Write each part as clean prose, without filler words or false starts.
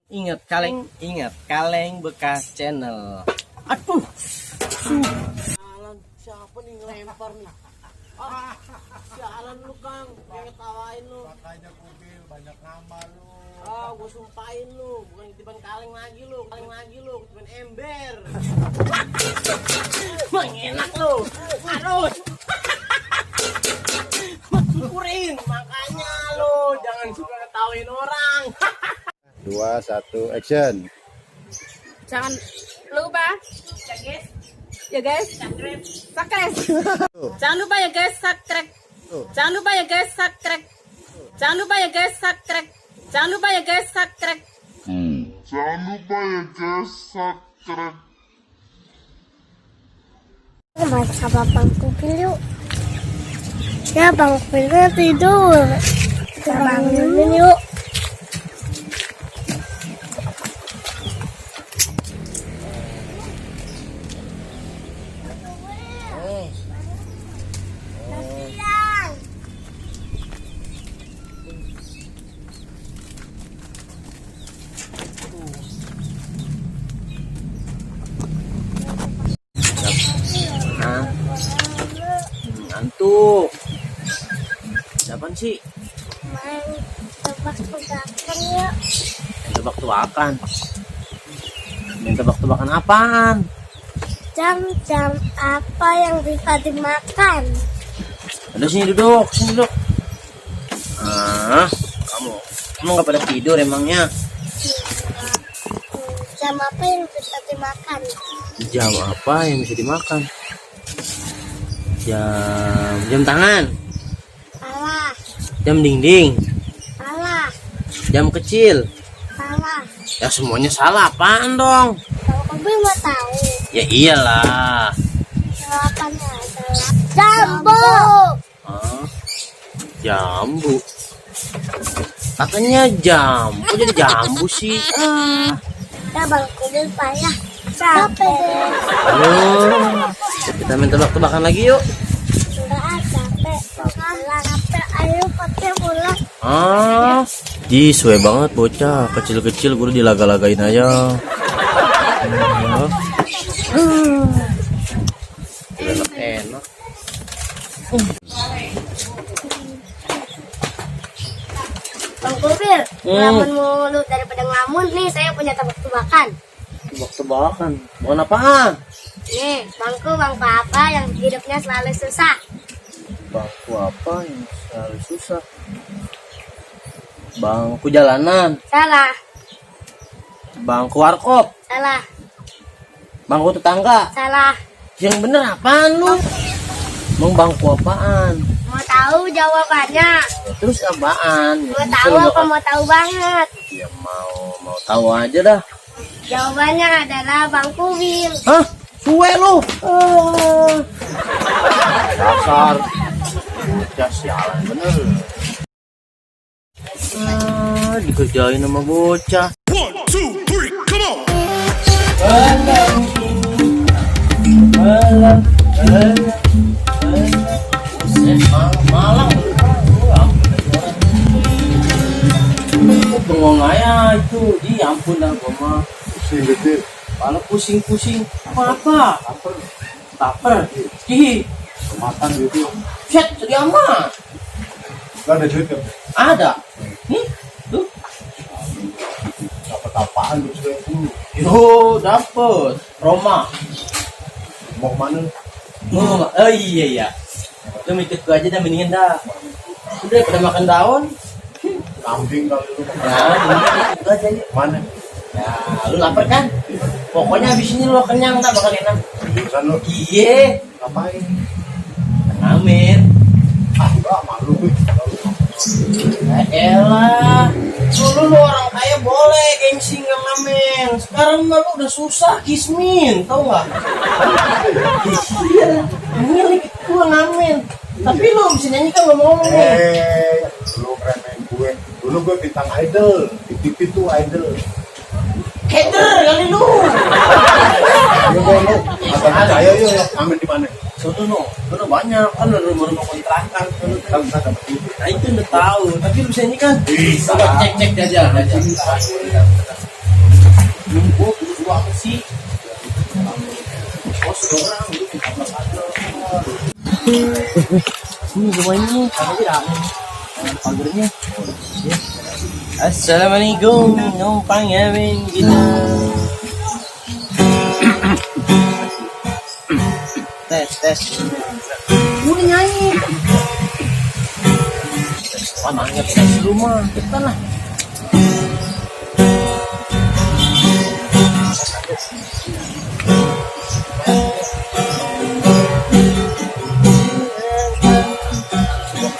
Ingat kaleng bekas channel. Aduh. Jalan siapa nih ngelempar nih? Jalan lu Kang, pengen ketawain lu. Makanya kubil banyak nama lu. Gue sumpahin lu, bukan ketiban kaleng lagi lu, ketiban ember. Mang enak lu. Aduh. Syukurin, makanya lu jangan suka ketawain orang. 2, 1, action. Jangan lupa ya guys subscribe. Jangan lupa ya guys subscribe. Jangan lupa ya guys subscribe. Jangan lupa ya guys subscribe. Jangan lupa ya guys subscribe. Jangan lupa ya guys subscribe. Main sama Bang Kupil yuk. Ya Bang Kupilnya tidur. Kita bangunin yuk. Ngantuk. Siapa sih? Main tebak-tebakan yuk. Tebak-tebakan. Main tebak-tebakan apaan? Jam-jam apa yang bisa dimakan? Ada sini duduk. Kamu nggak pada tidur emangnya? Jam apa yang bisa dimakan? Jam apa yang bisa dimakan? Jam tangan, Salah, jam dinding, salah, jam kecil. salah. Ya semuanya salah, apaan dong? Kalau Kupil mau tahu, Ya iyalah. jawabannya adalah jambu. Jambu. Katanya jambu, jadi jambu sih. Ya Bang Kupil payah. Capek. Kita main tebak-tebakan lagi yuk. Enggak, capek. Capek. Ayo pakai pulang. Suwe banget bocah kecil-kecil guru dilaga-lagain aja. Enak. Bang Kupil, ngelamun mulu daripada ngelamun nih, saya punya tebak-tebakan. Tebak-tebakan. Bukan apaan? Nih, bangku apa yang hidupnya selalu susah? Bangku apa yang selalu susah? Bangku jalanan. Salah, Bangku warkop. salah, Bangku tetangga. salah. Yang bener apaan lu? Emang bangku apaan? Mau tahu jawabannya? Terus apaan? Mau tahu apa mau tahu banget? Ya mau tahu aja dah. Jawabannya adalah bangku Wil. Hah? Suwe lu. Dasar. Bocah sialan bener. Dikerjain sama bocah. 1, 2, 3, come on. Malang. Bengong aja itu. Ya ampun dah gua mah. Pusing gede. Kalau pusing-pusing apa? Taper. Ih, Kemakan gitu. set sedih amat. Gak ada duit kan? Ada. Nih, tuh. Dapat apaan lu sudah dulu? Yo, dapet. Roma. Mau kemana? Oh iya ya. Lu ikut gua aja dah mendingan dah. Udah pada makan daun. Kambing kali lu. Ya, ikut aja yuk. Mana? Ya, lu lapar kan? Pokoknya abis ini lu kenyang tak bakal enak. Jurusan lu. Iye, Ngapain? amin. Enggak, malu gue. Ya elah. Dulu lu orang kaya boleh gengsi nggak ngamen. Sekarang mah lu udah susah kismin, tau nggak? Iya, milik gua ngamen. Tapi lu bisa nyanyi kan ngomong-ngomong nih. Lu remehin gue. Dulu gue bintang idol. Di TV tuh idol. Header kali lu. Ayo gue lu. Apa percaya yuk, amin di mana? Sono banyak kan udah rumah-rumah kontrakan. Kan bisa dapat duit. Nah itu udah tahu. Tapi lu bisa nyanyi kan? Bisa. Coba cek aja. Jumbo dua sih. Oh, seorang itu kita ini rumahnya, apa tidak? Pagernya. Assalamualaikum, numpang ngawin kita. Tes. Udah nyanyi. Pamannya tes rumah, kita lah.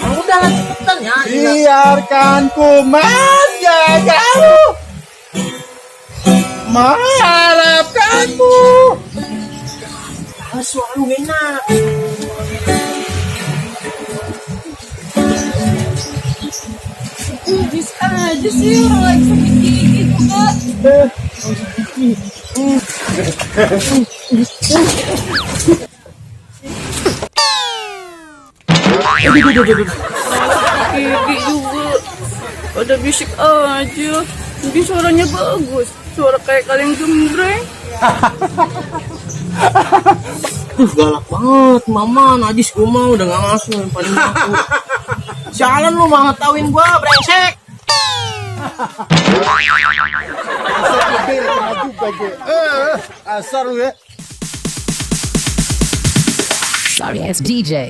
Udah lah, cepetan ya. Biarkan ku menjagamu, mengharapkanmu. Suara lu enak. Bis aja sih orang lagi sakit gigi juga. Gigi juga. Ada bisik aja. Tapi suaranya bagus. Suara kayak kaleng gembreng. Galak banget, mama. Najis gua mau udah gak ngasuh yang paling aku. Sialan lu mah ngetahuin gua, brengsek. Asar lu ya. Sorry ass DJ.